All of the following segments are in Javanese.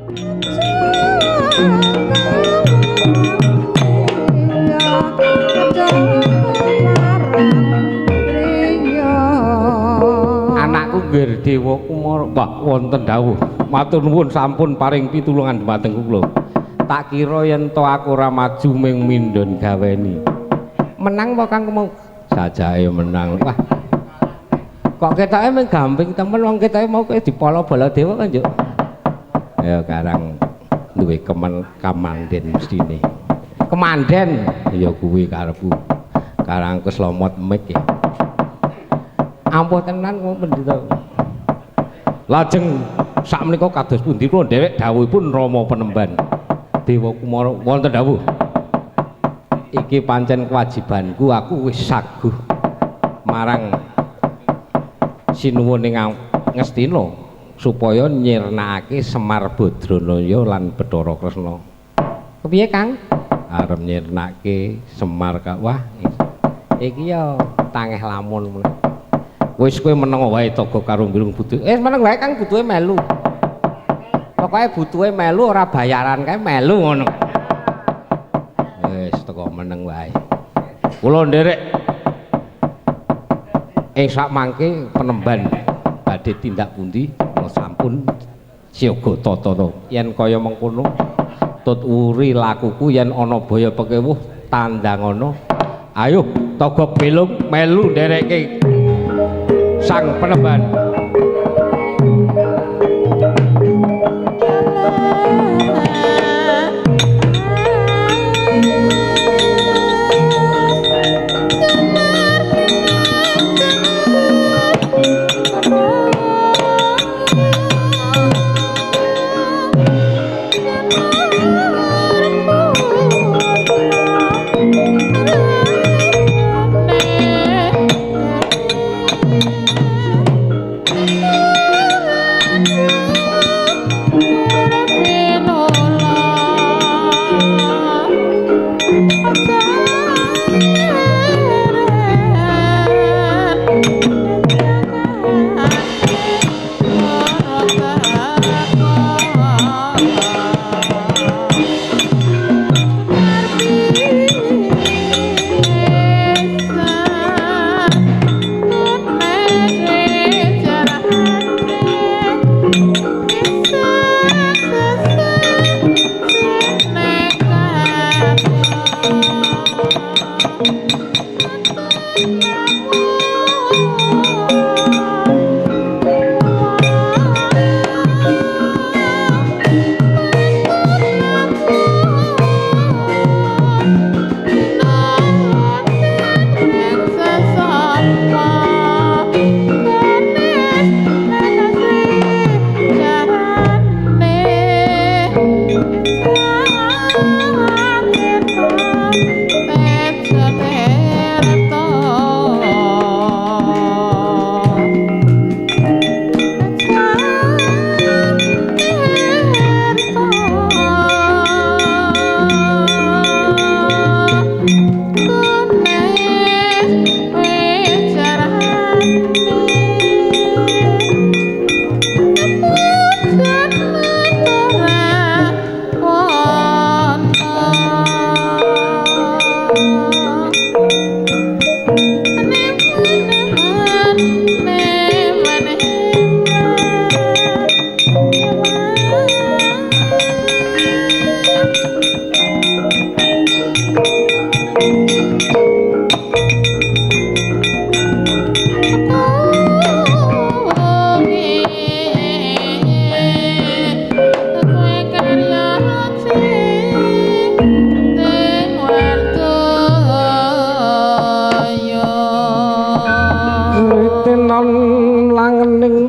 Anakku Nggir Dewa Kumara. Wah, wonten dawuh. Matur nuwun sampun paring pitulungan dhumateng kula. Tak kira yen to aku ora maju ming mindhon gaweni. Menang apa Kang mau? Sajake menang. Wah. Kok ketoke mung gamping temen wong ketoke mau kowe dipala Baladewa kan, Juk. Ya karang duwe kemen kamanden mestine. Kemanden ya kuwi karepku. Karang keslomot mik ya. Ampuh tenan kok pendhita. Lajeng sakmenika kados pundi kula nderek dawuhipun Rama Penemban Dewa Kumara wonten dawuh. Iki pancen kewajibanku, aku wis saguh marang sinuwun ing Ngastina supaya nyirnakake Semar Badranaya lan Bathara Kresna. Kepiye Kang? Arep nyirnake Semar ka wah iki ya tangeh lamun. Wis kowe meneng wae Toga karo Bilung butuh. Meneng wae Kang, butuhe melu. Pokoke butuhe melu ora bayaran kae melu ngono. Wis teko meneng wae. Kula nderek ing sakmangke penemban badhe tindak pundi kula sampun siaga tata. Yen kaya mengkono tut wuri lakuku yen ana baya pekewuh tandangana. Ayo Toga Bilung melu ndereke sang penemban.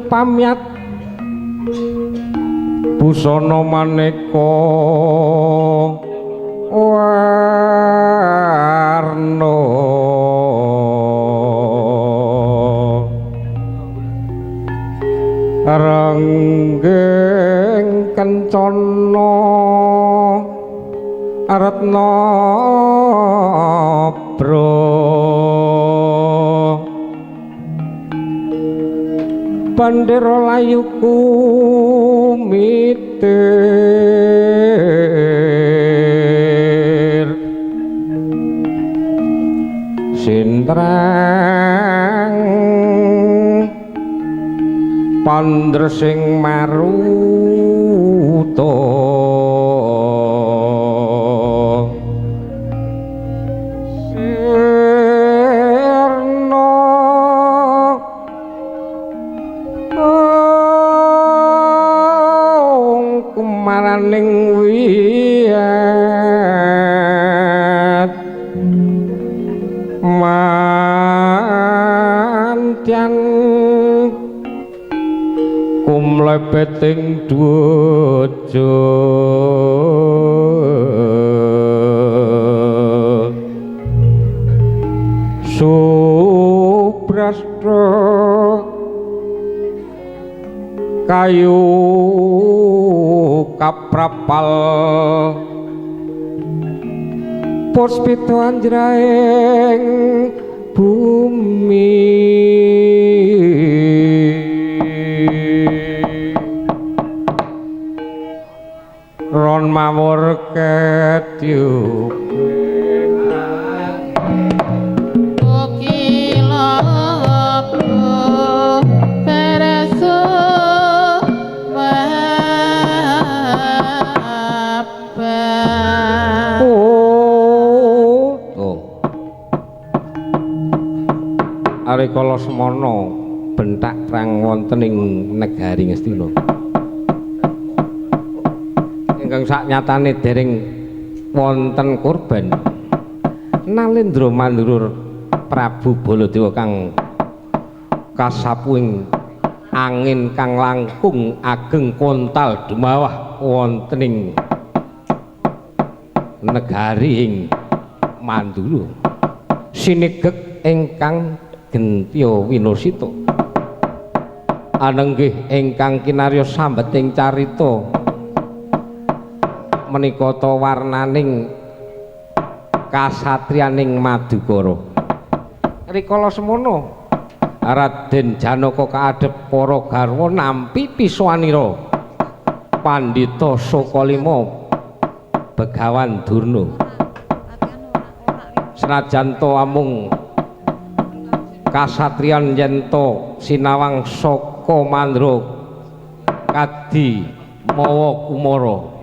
Pamyat busana maneka warna renggeng kencana retna bro Bandera layu kumitir sintrang pandresing maruta sirna kumaraning wiyat mantyan kumlebeting dwaja suprasta kayu kaprapal puspita anjraing bumi ron mawur kedyup Rikala semana bentak perang wonten ing negari Ngastina. Ingkang saknyatane dereng wonten korban. Nalendra Mandura Prabu Baladewa kang kasapuing angin kang langkung ageng kontal dumawah wonten ing negari ing Mandura. Sinegek ingkang gentya winusita anenggih ingkang kinarya sambeting carita menika ta warnaning kasatriyaning Madukara. Rikala semono Raden Janaka kaadhep para garwa nampi pisowanira Pandhita Sukalima Begawan Durna. Senajan ta amung kasatriyan yen ta sinawang saka mandra kadi mawa kumara.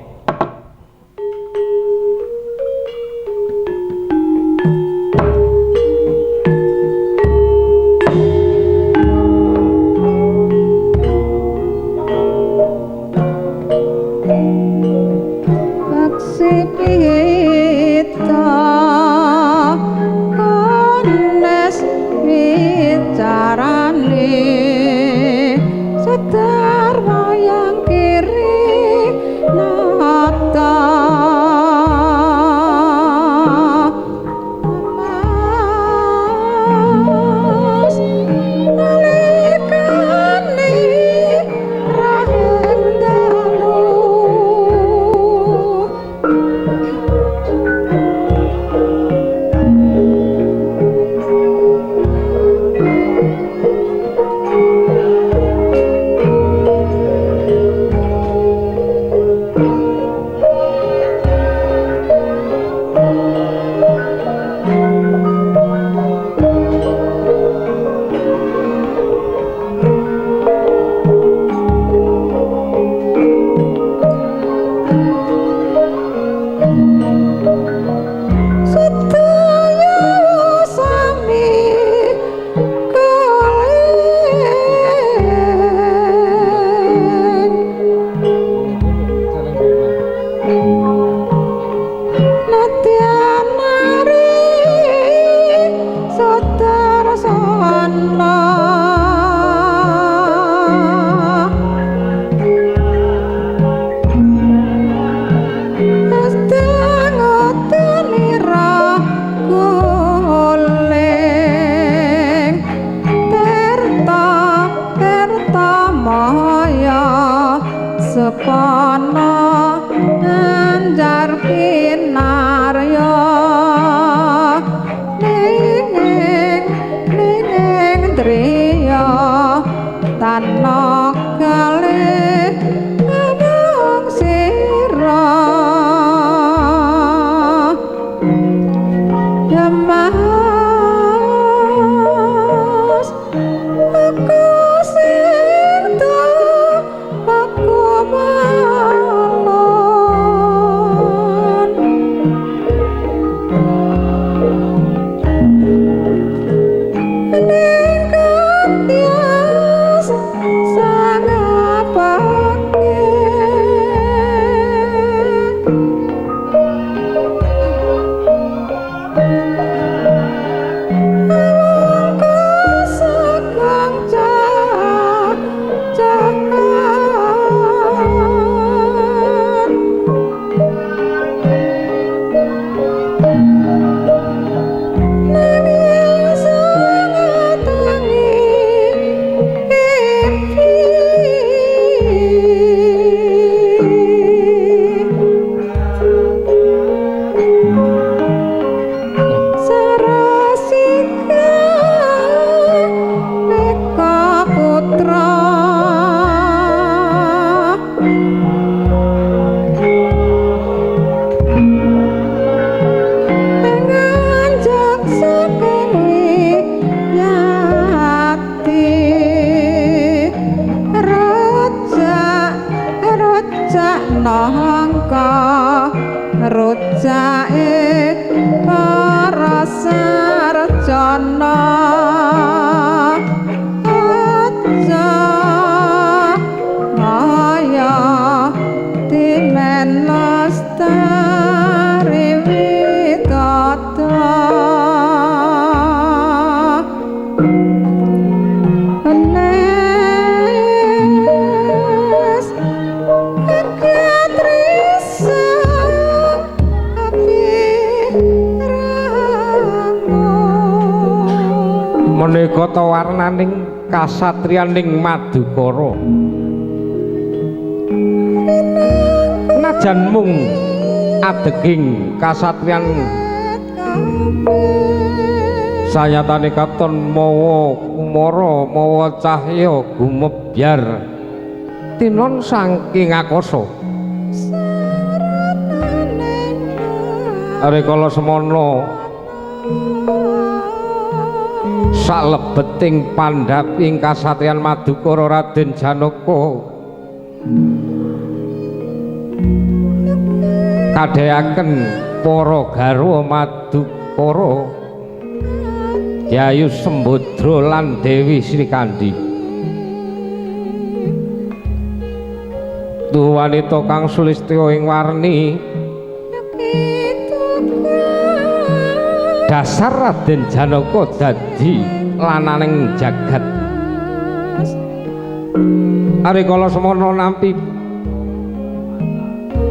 Tan Rujak nangka rujake para sarjana aja maya timen lestari widada. Enes ketrisa api rango. Menika ta warnaning kasatriyaning Madukara. Najan mung adeging kasatriyan sanyatane katon mawa kumara mawa cahya gumebyar tinon saking akasa. Rikala semana salebeting pandhaping kasatriyan Madukara Raden Janaka kadhayaken para garwa Madukara Yayu Sembadra lan Dewi Srikandhi. Tuhu wanita kang sulistya ing warni dasar Raden Janaka dadi lananing jagat. Rikala semana nampi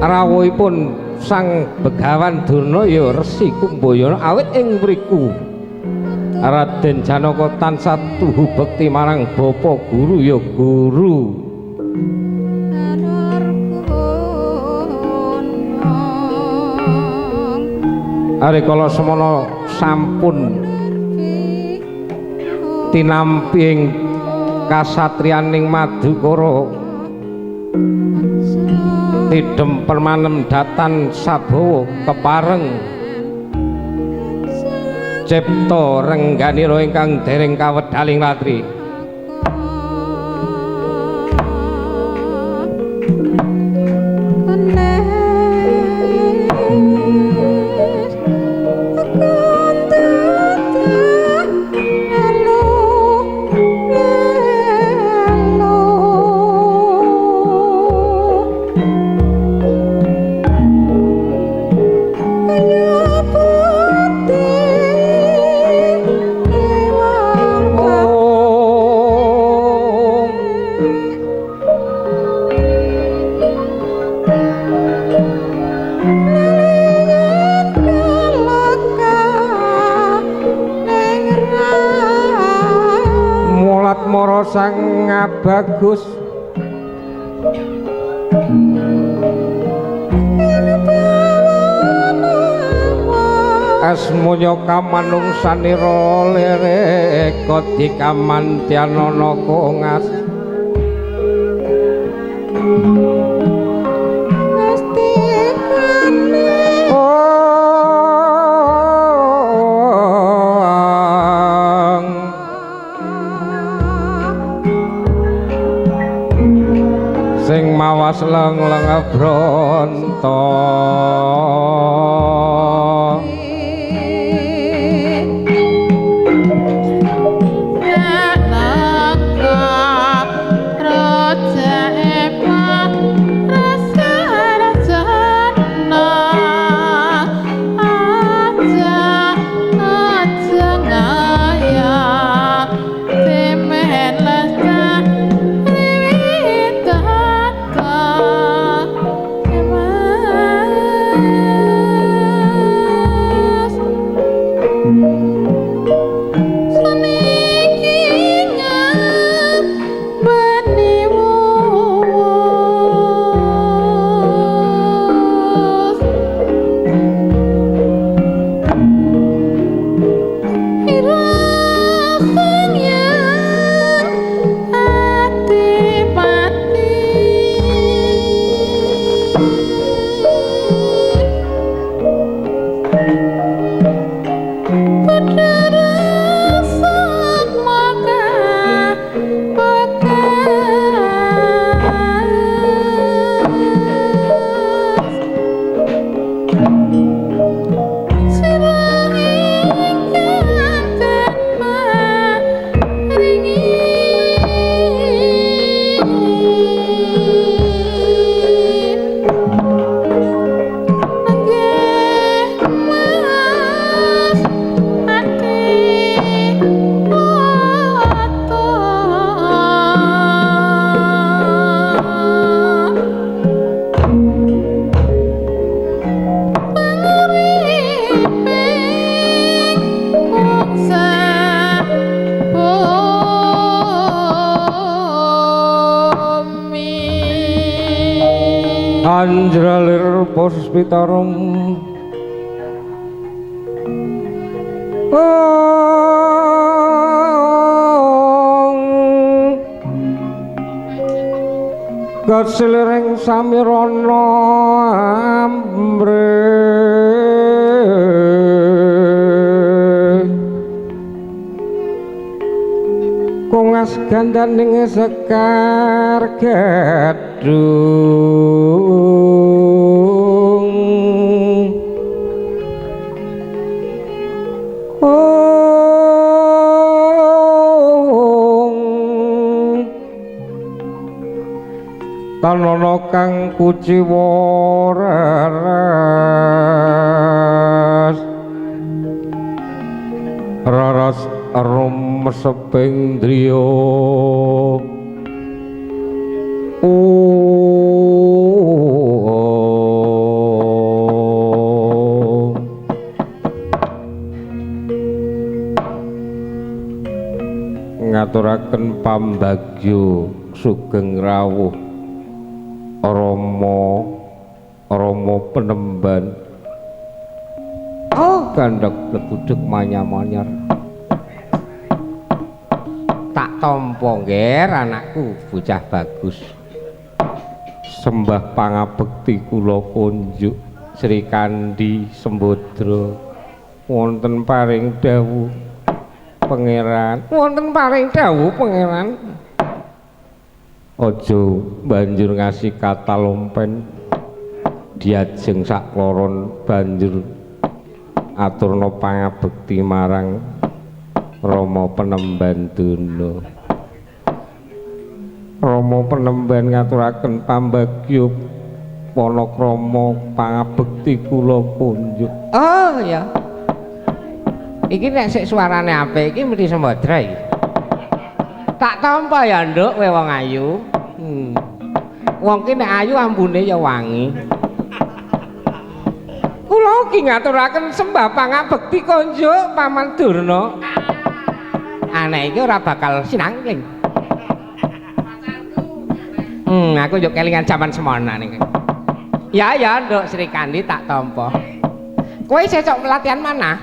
rawuhipun Sang Begawan Durna ya Resi Kumbayana awit ing mriku Raden Janaka tansah tuhu bekti marang bapa guru ya guru. Rikala semana sampun tinampi ing kasatriyaning Madukara tidhem permanem datan sabawa kepareng cipta rengganira ingkang dereng kawedhaling latri. Sang Bagus asmunya kamanungsanira lere kodikamantianana kongas sing mawas leng-leng bronto. Anjralir puspitarum Kasiliring samirana ambre Kongas gandaning sekar gadung Tanana kang kuciwa raras raras rumeseping driya Ngaturaken pambagyo sugeng rawuh Rama Rama Penemban. Oh, gandhek lebudeg manyar-manyar. Tak tampa ngger anakku bocah bagus. Sembah pangabekti kula kunjuk Sri Kandi Sembadra wonten paring dawuh pangeran. Wonten paring dawuh pangeran. Aja banjur ngasih kata lompen diajeng sakloron banjur aturna pangabekti marang Rama Penemban Duna. Rama Penemban ngaturaken pambagya panakrama pangabekti kula kunjuk. Oh ya. Iki nek sik suarane apik iki mesti Sembadra iki. Tak tampa ya nduk kowe wong ayu. Wong ki nek ayu ambune ya wangi. Kula ugi ngaturaken sembah pangabekti konjuk Paman Durna. Aneh iki ora bakal sinangking. Aku yo kelingan jaman semono niki. Ya ya nduk Sri Kandi tak tampa. Kowe sesuk pelatihan mana?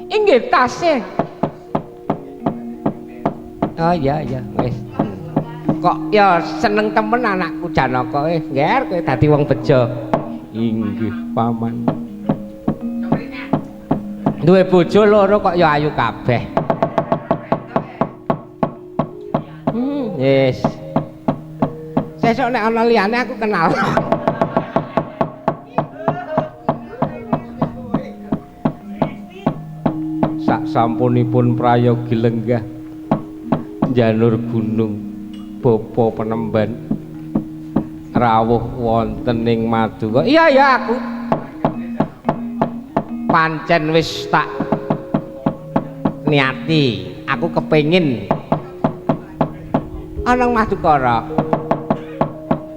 Inggih tasih. Oh iya iya wis. Kok ya seneng temen anakku Janaka wis ngger kowe dadi wong bejo. Inggih paman. Duwe bojo loro kok ya ayu kabeh. Yes. Sesuk nek ana liyane aku kenal. Sak sampunipun prayogi lenggah janur gunung Bapa Penemban rawuh wonten ing Madura. Iya ya aku pancen wis tak niati, aku kepengin ana Madukara.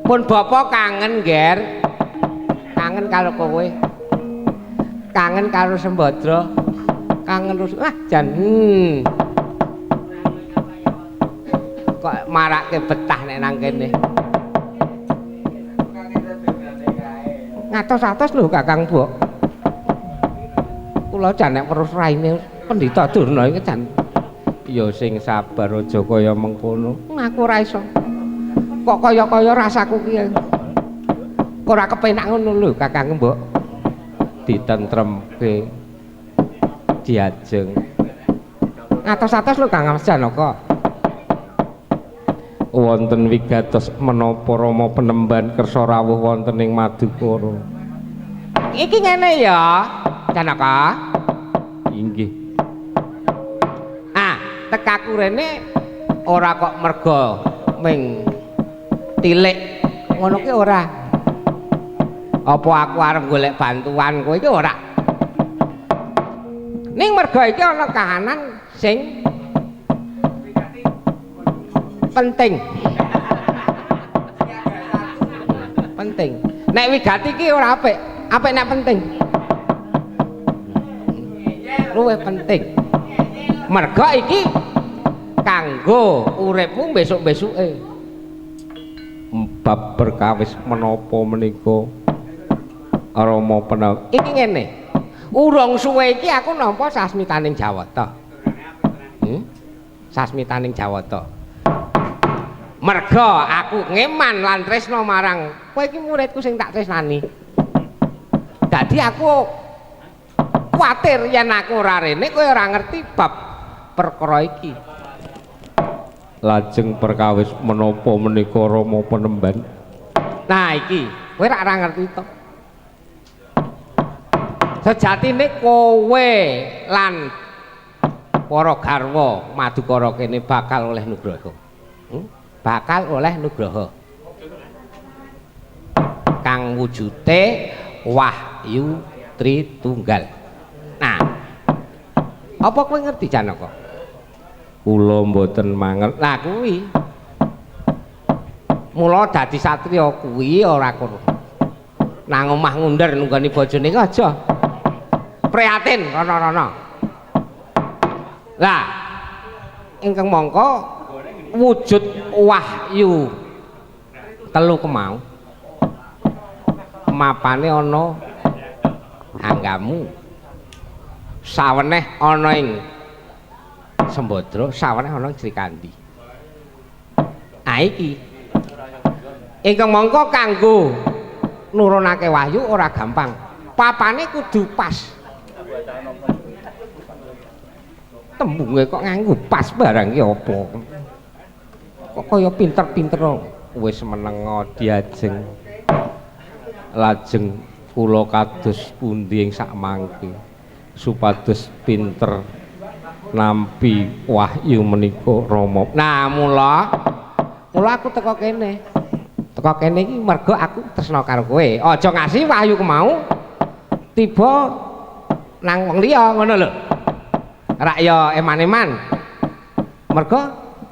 Pun bapa kangen, Ger. Kangen karo kowe. Kangen karo Sembadra. Kangen terus. Ah jan. Kok marake betah nek nang kene. Ngatos-atos lho Kakang Bok. Kula jan nek weruh raine Pendhita Durna iki jan ya sing sabar aja kaya mengkono. Aku ora iso. Kok kaya-kaya rasaku ki ora kepenak ngono lho Kakang Mbok. Ditentremke diajeng. Ngatos-atos lho Kang Mas Janaka. Wonten wigatos menapa Rama Penemban kersa rawuh wonten ing Madukara. Iki ngene ya, Janaka. Inggih. Ah, tekaku rene ora kok merga ming tilik ngono ki ora. Apa aku arep golek bantuan kowe iki ora. Ning merga iki ana kahanan sing penting. Penting. Nek wigati iki ora apik, apik nek penting. Luwih penting. Merga iki kanggo uripmu besok-besuke. Bab perkawis menapa menika Rama Penem? Iki ngene. Urung suwe iki aku nampa sasmitaning Jawata. Sasmitaning Jawata. Merga aku ngeman lan tresna marang kowe iki muridku sing tak tresnani. Dadi aku kuwatir yen aku ora rene kowe ora ngerti bab perkara iki. Lajeng perkawis menapa menika Rama Penemban? Nah iki, kowe ora ngerti to. Sejatine kowe lan para garwa Madukara kene bakal oleh nugraha. Bakal oleh nugraha. Kang wujute Wahyu Tritunggal. Nah, apa kowe ngerti Janaka? Kula mboten mangel. Lah kuwi. Mula dadi satriya kuwi ora kur nang omah ngunder nunggoni bojone iki aja. Prihatin rono-rono. Lah ingkang mongko wujud wahyu telu kemau mapane ana anggamu, saweneh ana ing Sembadra, saweneh ana ing Srikandhi. Ah iki ingkang mongko kanggo nurunake wahyu ora gampang, papane kudu pas. Tembunge kok nganggo pas barang ki apa? Kok kaya pinter-pinter wis menengo diajeng. Lajeng kula kados pundi ing sakmangke supados pinter nampi wahyu menika Rama. Nah mula aku teko kene. Teko kene iki mergo aku tresna karo kowe. Aja ngasih wahyu kemau tiba nang wong liya ngono lho. Rak ya eman-eman. Mergo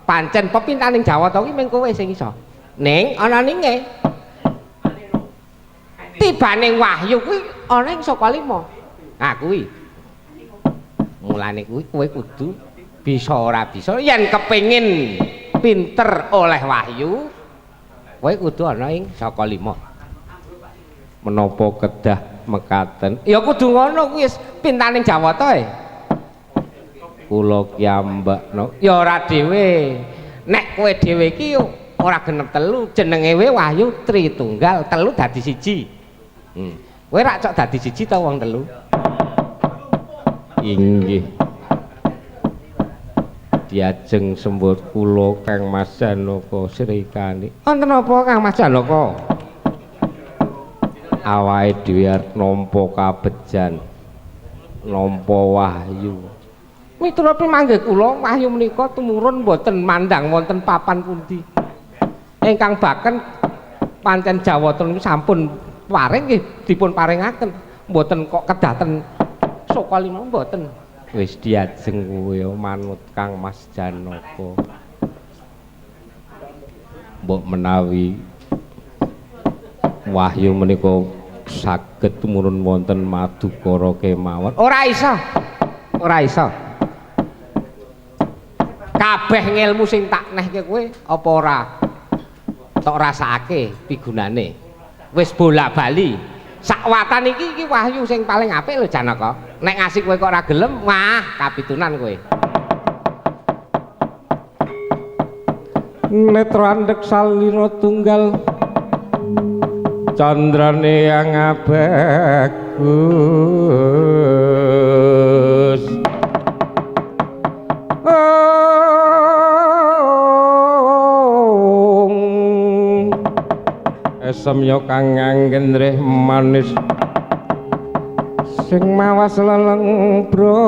pancen pepintaning Jawata kuwi mung kowe sing iso. Ning ana ninge. Tibaning wahyu kuwi ana ing saka lima. Nah kuwi. Mulane kuwi kowe kudu bisa ora bisa yen kepengin pinter oleh wahyu kowe kudu ana ing saka lima. Menapa kedah mekaten? Ya kudu ngono kuwi wis pintaning Jawata e. Kula kiyambakno ya ora dhewe. Nek kowe dhewe iki ora genep telu, jenenge we wahyu Tritunggal, telu dadi siji. Kowe rak cok dadi siji ta wong telu? Inggih. Diajeng sembur kula Kang Mas Janaka Srikandhi. Wonten apa Kang Mas Janaka? Awake dhewe arep nampa kabejan, nampa wahyu. Miturut pimanggih kula wahyu menika tumurun mboten mandang wonten papan pundi. Ingkang baken pancen Jawata niku sampun paring nggih dipun paringaken, mboten kok kedaten saka lima mboten. Wis diajeng kowe manut Kang Mas Janaka. Mbok menawi wahyu menika saged tumurun wonten Madukara kemawon. Ora iso. Ora iso. Kabeh ngelmu sing tak nehke kowe apa ora tok rasakake pigunane. Wis bola-bali. Sakwatan iki iki wahyu sing paling apik lho Janaka. Nek ngasih kowe kok ora gelem, wah kapitunan kowe. Netra andhek salira tunggal candrane yang abagus. Esem yo kang nggendreh manis sing mawas leleng bronto.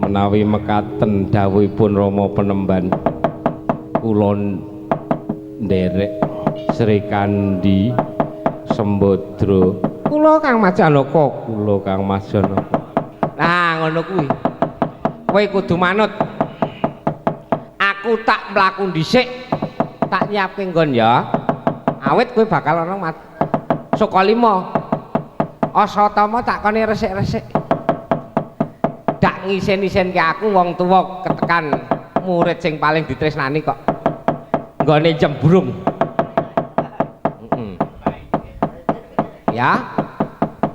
Menawi mekaten dawuhipun Rama Penemban kula nderek Srikandhi Sembadra. Kula Kang Mas Janaka, kula Kang Mas Janaka. Nah ngono kuwi. Kowe kudu manut. Aku tak mlaku dhisik, tak nyiapke nggon ya. Awit kowe bakal ana saka lima. Asatama tak kone resik-resik. Dak ngisen-isenke aku wong tuwa ketekan murid sing paling ditresnani kok. Nggone jembrung. Ya.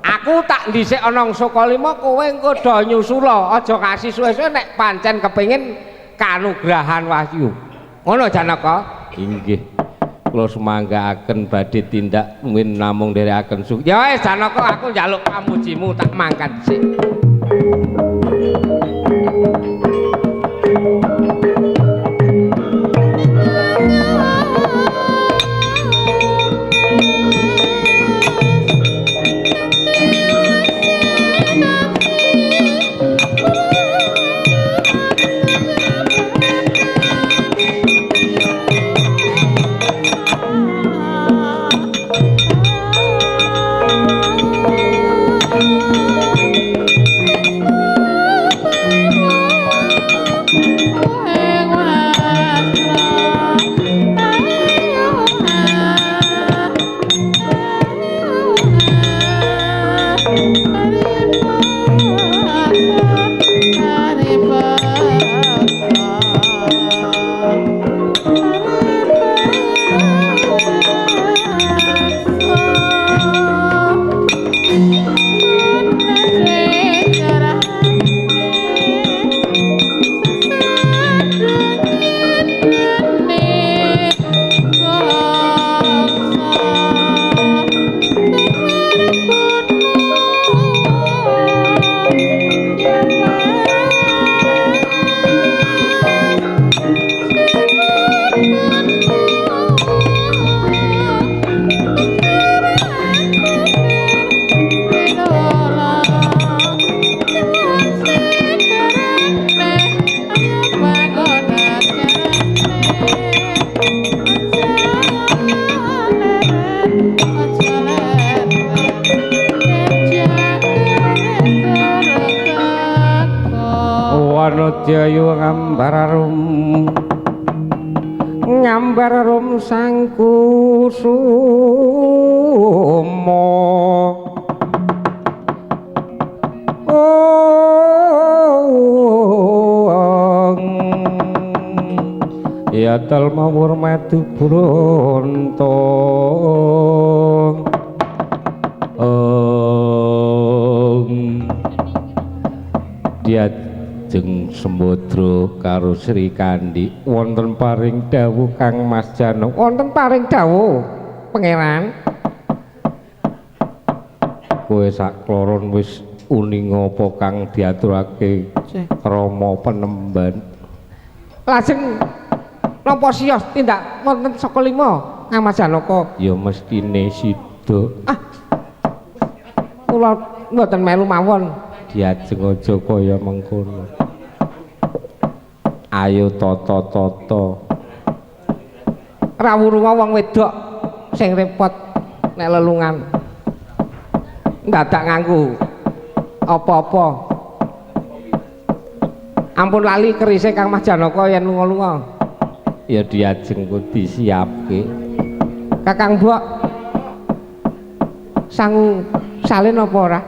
Aku tak dhisik ana Sukalima kowe engko do nyusula, aja kasih suwe-suwe nek pancen kepengin kanugrahan wahyu. Ngono Janaka? Inggih. Kula sumanggaaken badhe tindak win namung nderekaken su. Ya wis Janaka aku njaluk pamujimu tak mangkat sik. Jaya ngambar arum sang kusumo ya dal mawur madu bronto dia Jeng Sembadra karo Sri Kandi wonten paring dawuh Kang Mas Janaka. Wonten paring dawuh pangeran. Kowe sakloron wis uninga apa kang diaturake krama penemban. Lajeng napa siyos tindak wonten Sukalima Kang Mas Janaka? Ya mestine sida. Ah. Kula mboten melu mawon. Diajeng aja kaya mengkono. Ayo tata-tata. Rawuh wong wedok sing repot nek lelungan. Dadak nganggo apa-apa. Ampun lali kerise Kang Mas Janaka yen lunga-lunga. Ya diajeng ku disiapke. Kakang Mbok sangu salin apa ora?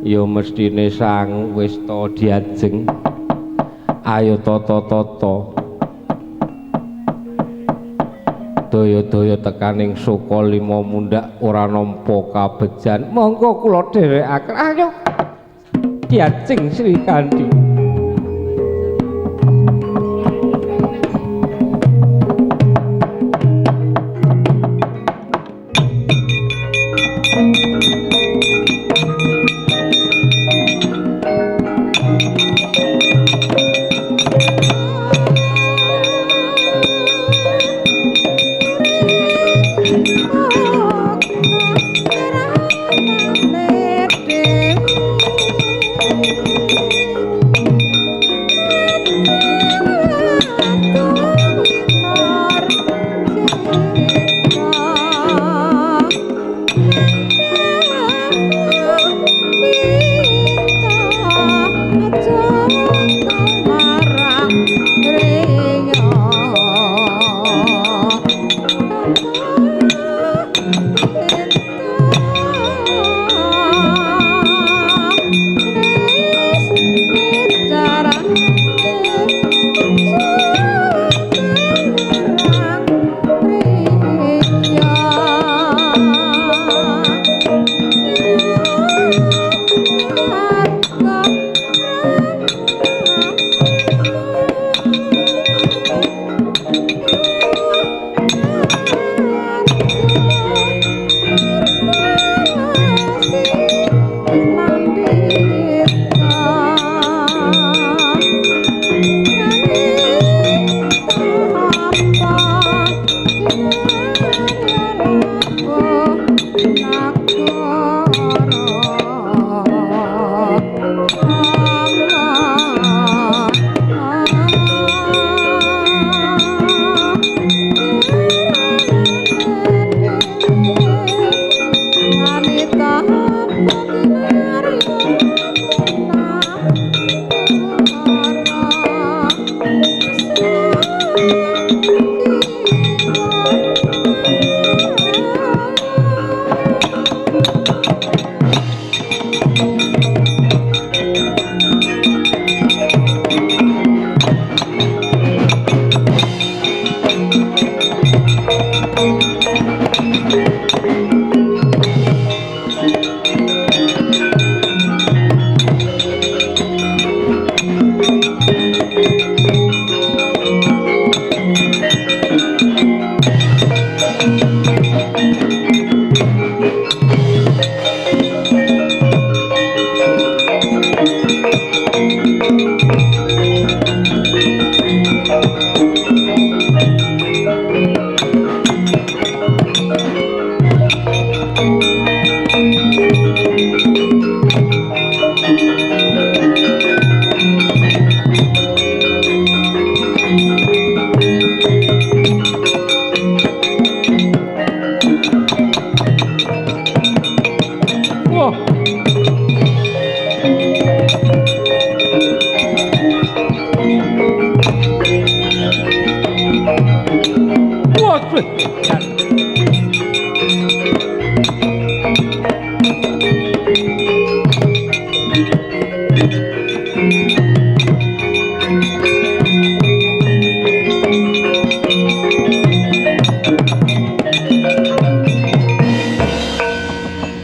Ya mestine sang wis to diajeng. Ayo tata-tata. Daya-daya tekaning Sukalima mundhak ora nampa kabejan. Monggo kula dherekaken. Ayo diajeng Sri Kandi. Thank you.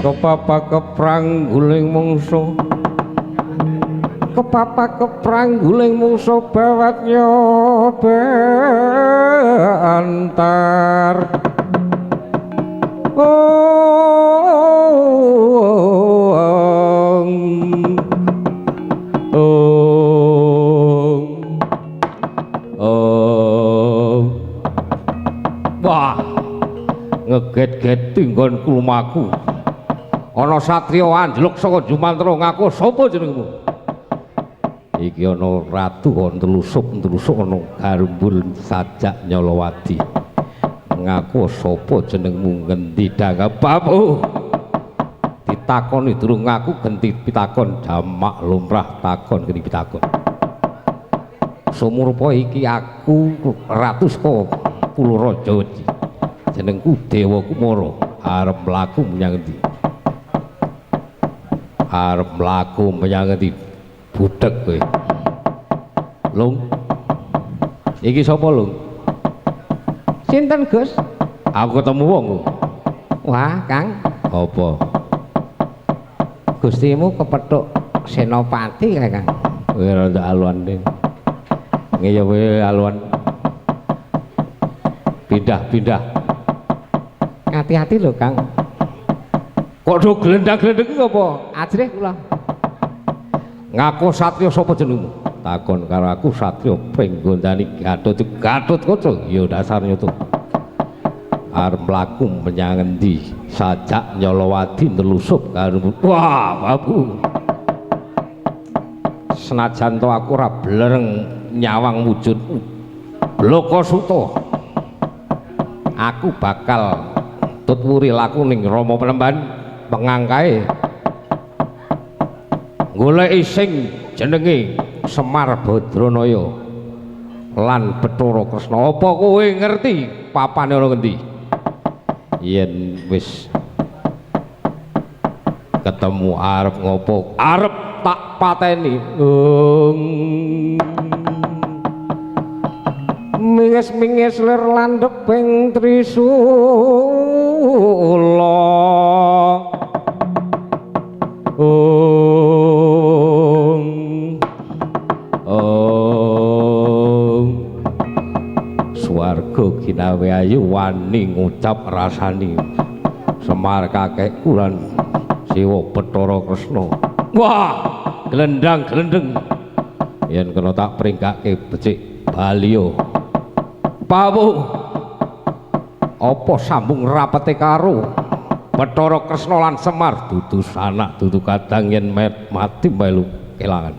Kepapa keprang guling mungsuh, kepapa keprang guling mungsuh bawat nyoba antar. Oh, oh, oh. Wah, ngeget-get nggon lumaku. Ana satriya anjlok saka Jumantra ngaku sapa jenengmu? Iki ana ratu kon telusuk-telusuk ana garbul sajak Nyalawadi. Ngaku sapa jenengmu ngendi danggapamu? Ditakoni durung ngaku genti pitakon jamak lumrah takon genti pitakon. Sumurupa iki aku ratu saka Puluraja. Jenengku Dewa Kumara. Arep mlaku menyang endi? Arep mlaku menyang endi? Budheg kowe. Lung. Iki sapa, Lung? Sinten, Gus? Aku ketemu wong. Wah, Kang. Apa? Gustimu kepethuk Senopati kae, Kang. Kowe rada aluan ding. Nggih ya kowe aluan. Pindah-pindah. Hati-hati lho, Kang. Kok do glendang-glendeng iki apa? Ajrih kula. Ngaku satriya sapa jenengmu? Takon karo aku satriya Pringgondani Gatot Gatotkaca. Ya dasar nyoto. Arep mlaku menyang endi? Sajak Nyalawadi nelusup karo. Wah, babu. Senajan to aku ora blereng nyawang wujud Bloko Suta. Aku bakal tut wuri laku ning Rama Penemban pengangkae. Goleki sing jenenge Semar Badranaya lan Bathara Kresna. Apa kowe ngerti papane ana ngendi? Yen wis ketemu arep ngopo? Arep tak pateni. Minges-minges lir landheping trisula. Om Om. Swarga ginawe ayu wani ngucap rasani. Semar kakekku lan Siwa Bathara Kresna. Wah, glendang-glendeng. Yen kena tak pringgake becik baliyo. Pawu. Apa sambung rapete karo Bathara Kresna lan Semar? Dudu sanak dudu kadang yen mati melu kelangan.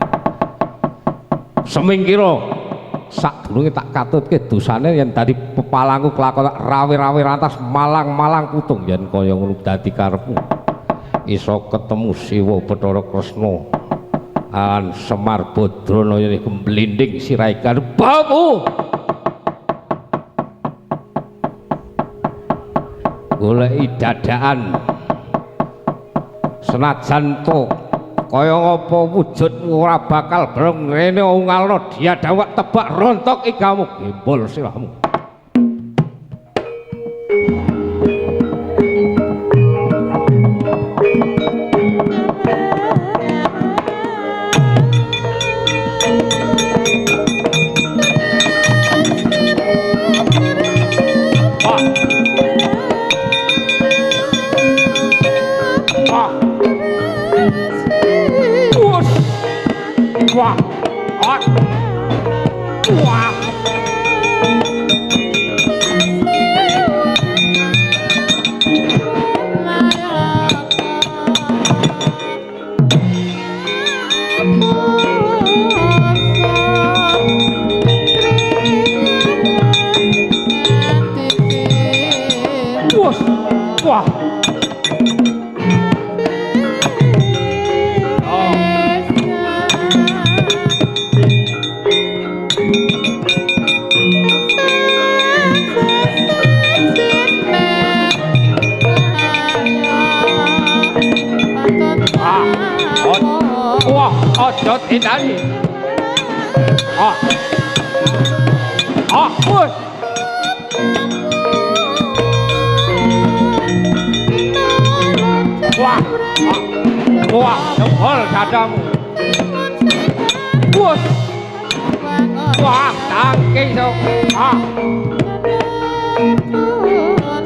Semingkira sadurunge tak katutke dosane yen dadi pepalangku kelakon rawe-rawe rantas malang-malang putung yen kaya ngono dadi karepmu. Iso ketemu Siwa Bathara Kresna lan Semar Badrana yen gemblinding sirahe garbamu. Goleki dadakan senajan to kaya ngapa wujudmu ora bakal breng rene ungalno diadawak tebak rontok igamu gembol sirahmu. Wah, wah, wah. Wah, wah. Wah, aja didani. Ah. Ah, woi. Wah. Wah, jebol dadamu. Wah. Wah, tangki sok. Ah.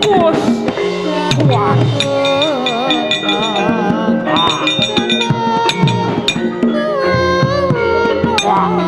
Wah. Wah. Wah.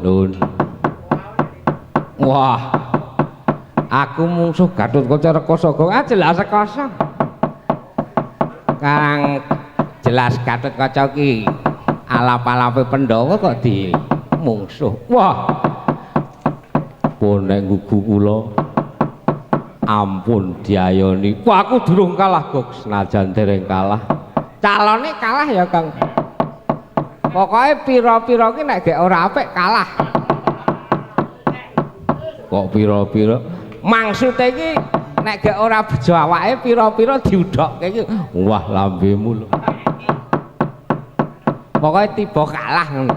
Lun. Wah. Aku mungsuh Gatotkaca rekoso gong. Ah jelas rekoso. Karang jelas Gatotkaca ki alap-alape Pandhawa kok di mungsuh. Wah. Pun nek gugu kula ampun diayoni. Wah aku durung kalah gok senajan dereng kalah. Calone kalah ya Kang. Pokoke pira-pira ki nek gek ora apik kalah. Kok pira-pira? Maksude iki nek gek ora bejo awake pira-pira diudhokke iki. Wah lambemu lho. Pokoke tiba kalah ngono.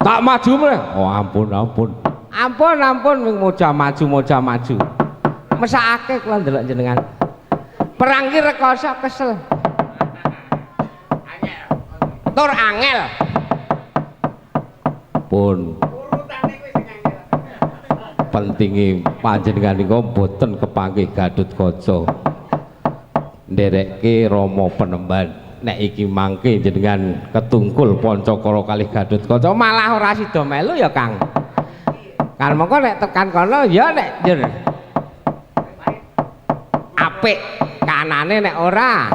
Tak maju meneh. Oh ampun ampun. Ampun ampun ming moja maju moja maju. Mesakake kula ndelok jenengan. Perang ki rekoso kesel. Tur angel. Pun. Pentinge panjenengan niku mboten kepanggih Gatotkaca. Nderekke Rama Penemban. Nek iki mangke jenengan ketungkul Pancakara kalih Gatotkaca malah ora sida melu ya Kang. Kan mongko nek tekan kono ya nek njur apik kanane nek ora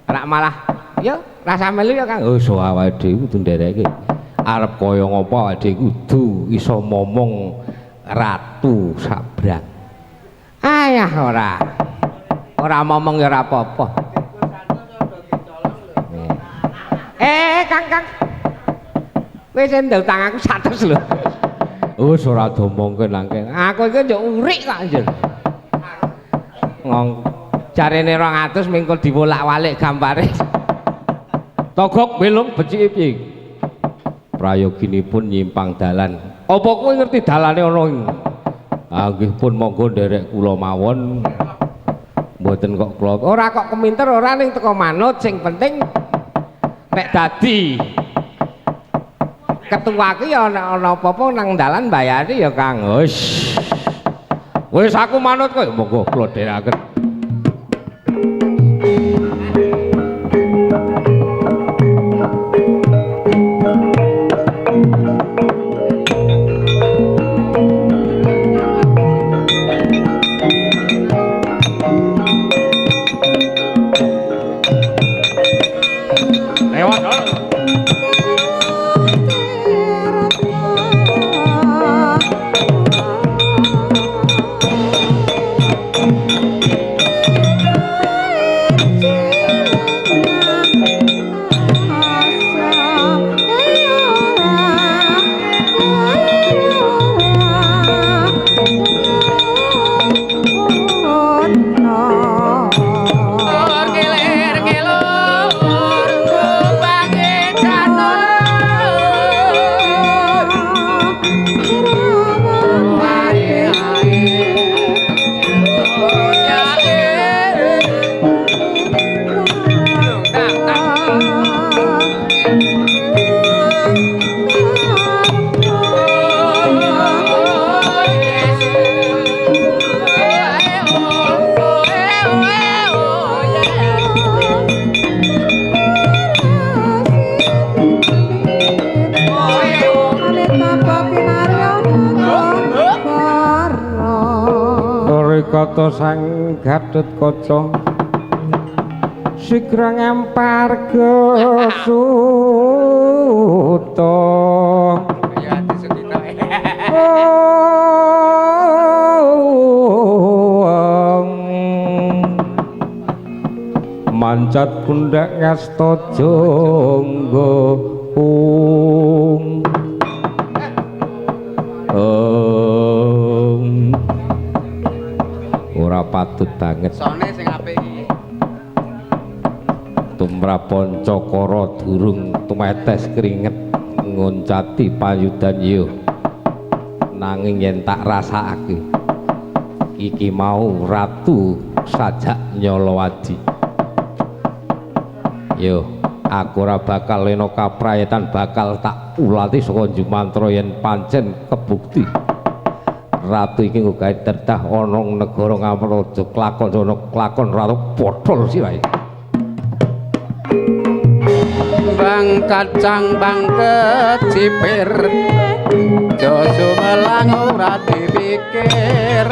rak malah ya rasa melu ya Kang. Oh so awake dhewe kudu ndereke. Arep kaya ngapa awake dhewe kudu iso momong Ratu Sabrang. Ayah ora. Ora momong ya ora apa-apa. Kang Kang. Wis ndel utang aku 100 lho. Wis ora diomongke nangke. Aku iki njuk urik kok anjir. Ngong jarene 200 mingko diwolak-walik gambare. Togok belum becike piye? Prayoginipun nyimpang dalan. Apa kowe ngerti dalane ana ing? Ah nggih pun monggo nderek kula mawon. Mboten kok kula. Ora kok keminter ora ning teko manut sing penting nek dadi ketua ki ya ana apa-apa nang dalan bayari ya Kang. Wis. Wis aku manut kowe monggo kula dherekaken. Kata Sang Gatotkaca sigra ngampar kesuta mancat pundak ngasta jonggo ung ora patut banget sone sing apik iki tumrap Pancakara durung tumetes keringet nguncati payudan yo nanging yen tak rasakake iki mau ratu sajak Nyolowadi yo aku ora bakal lena kaprayetan bakal tak ulati saka jumantra yen pancen kebukti ratu iki nggo gawe tertah ana negara Ngamraja klakon ana klakon ratu potol sirahe. Mbak Gedang kacang bang kecipir, jojo melang ora dipikir.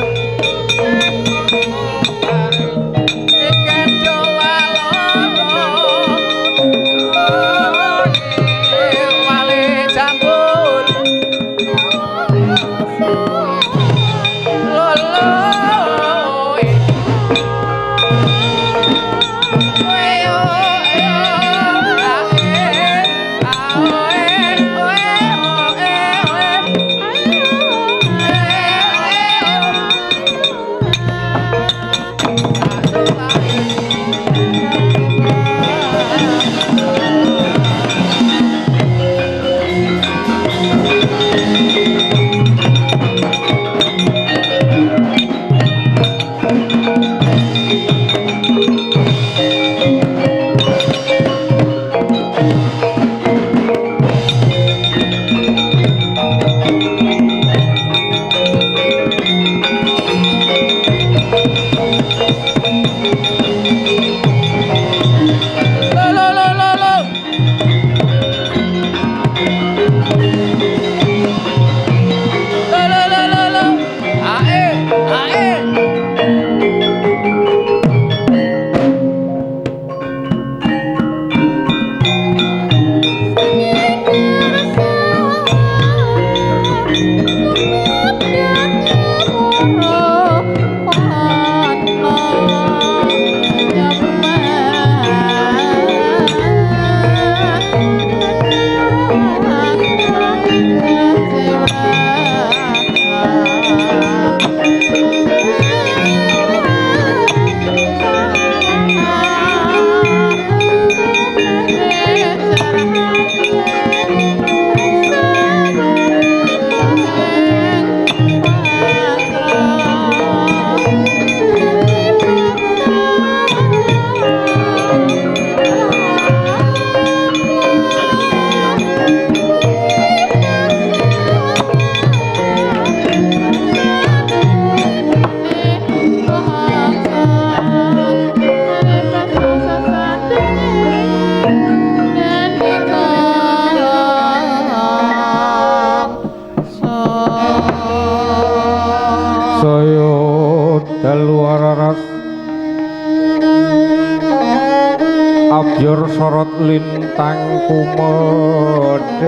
Abyor sorot lintang kumedhep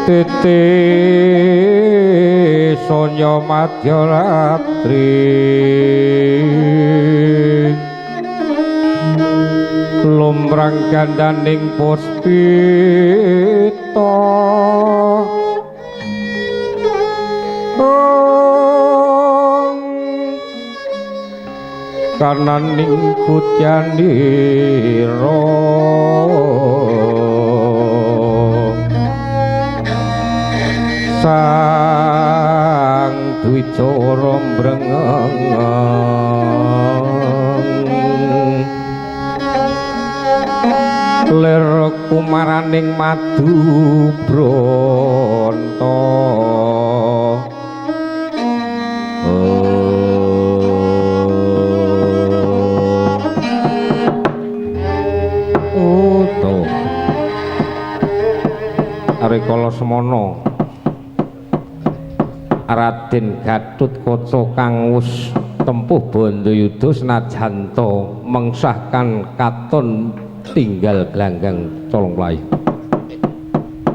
titi sonya madyaratri lumrang gandaning puspita kananing putyanira sang dwicara mbrengeng lir kumaraning madu bronto. Rikala semono Raden Gatotkaca kang wis tempuh bandayuda senajan ta mengsahkan katon tinggal glanggang colong mlayu.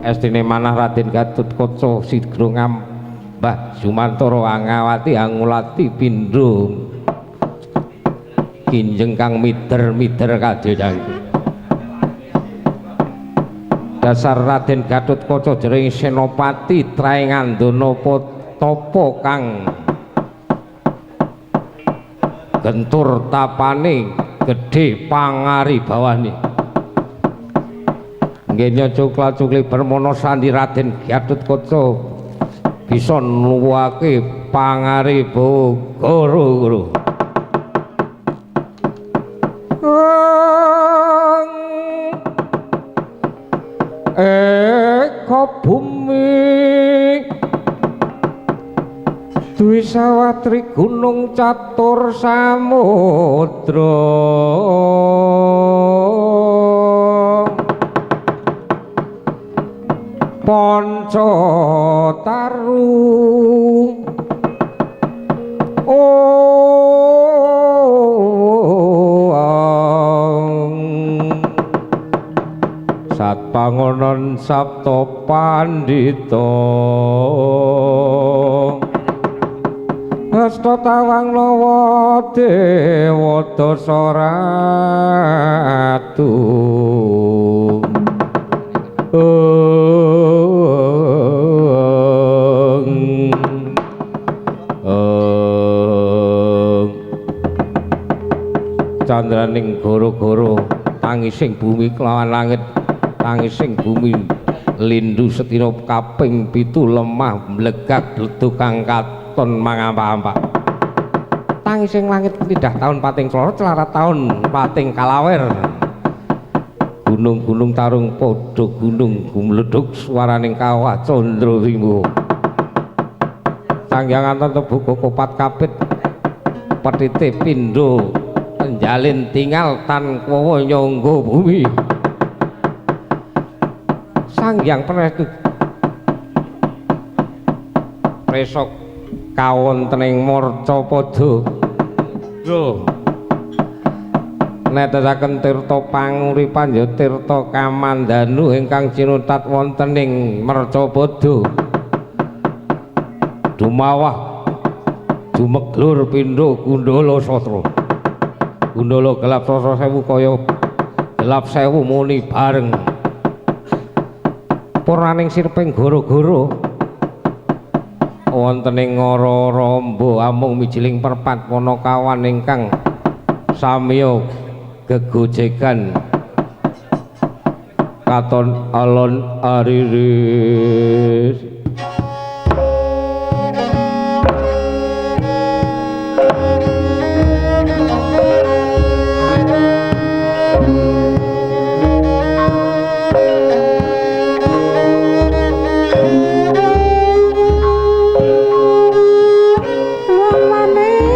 Estine manah Raden Gatotkaca sigra ngambah jumantara angawati angulati pindha kinjeng kang mider-mider kadya. Dasar Raden Gatotkaca jering senopati trae ngandana tapa kang gentur tapane gedhe pangaribawane. Nggenya cukla-cukli permana sandi Raden Gatotkaca bisa nuwuhake pangaribawa guru-guru. Eka bumi Dwi sawatri gunung catur samudra Panca taru Satpangonon Sabta Pandhita Hasta tawang lawa dewa dasa ratu. Candraning goro-goro tangising bumi kelawan langit tangising bumi lindu setina kaping 7 lemah mlegak bledug kang katon mangampak-ampak. Tangising langit lidah taun pating cloro celarat taun pating kalawer. Gunung-gunung tarung padha gunung gumledhug swaraning kawah candra wimbo. Sanghyang anton tebuka kopat kapit petite pindha penjalin tingal tan kuwa nyangga bumi. Sanghyang Prestu Presok kawontening Marcapada. Netesaken tirta panguripan ya tirta kamandanu ingkang cinutat wonten ing Marcapada. Dumawah dumeglur pindha gundala satra. Gundala gelap sasa sewu kaya gelap sewu muni bareng. Purnaning sirping goro-goro wonten ing ngara ramba amung mijiling perpat panakawan ingkang samiya gegojegan katon alon ariris. Manis.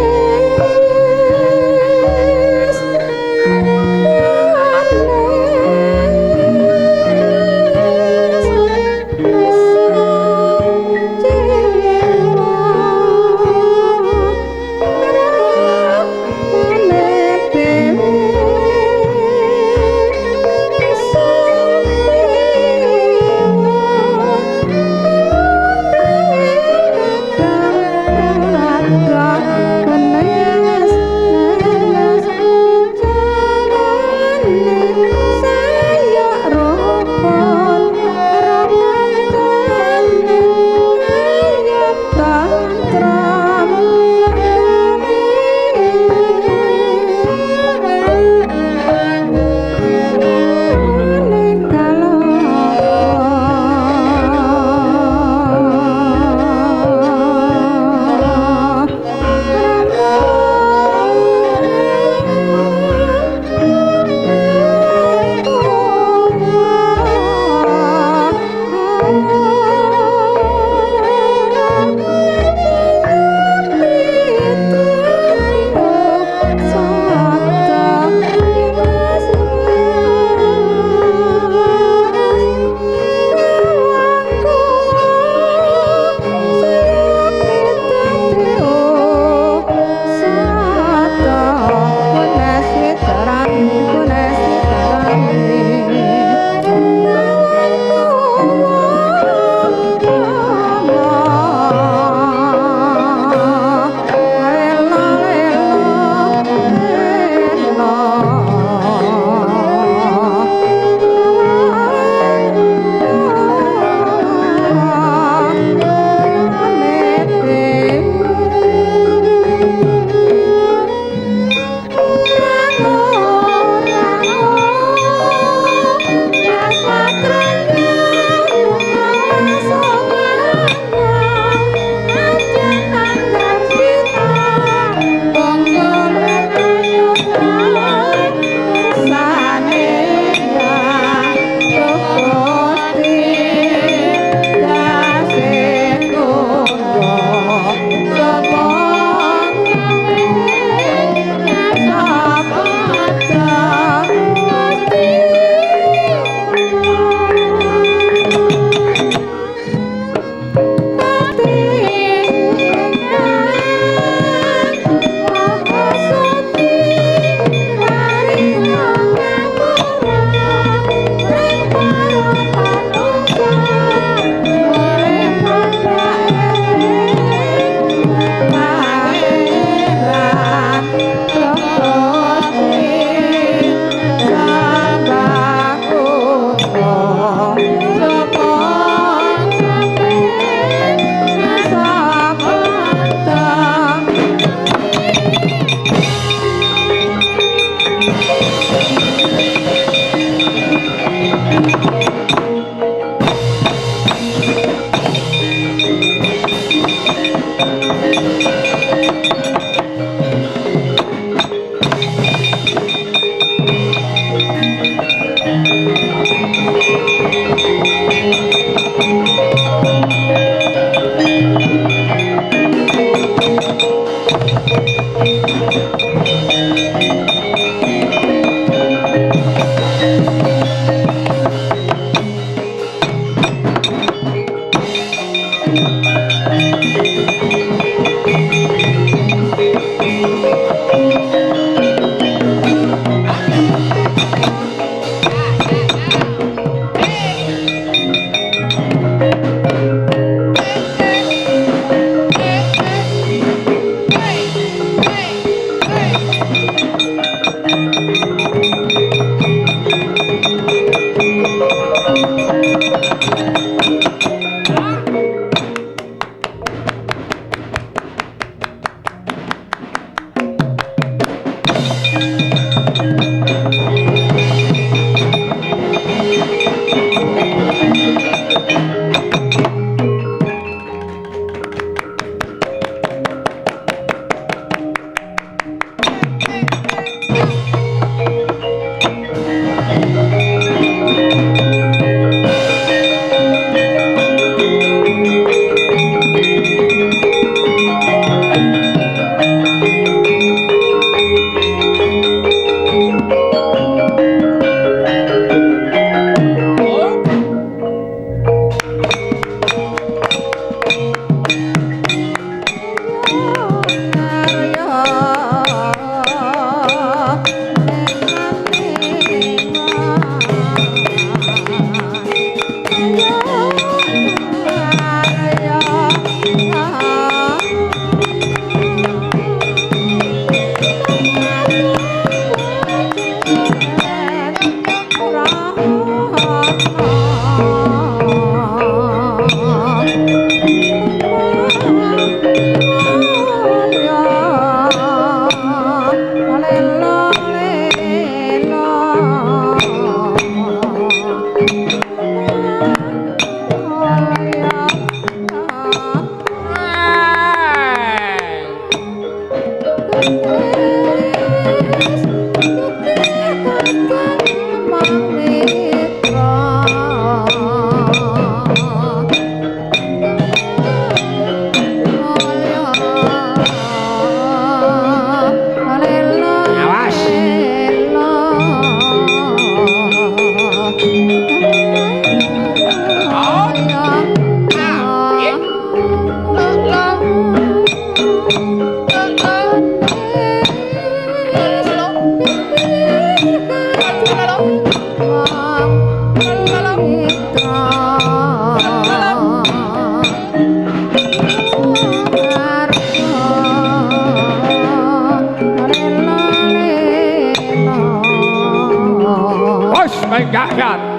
Dahsyat.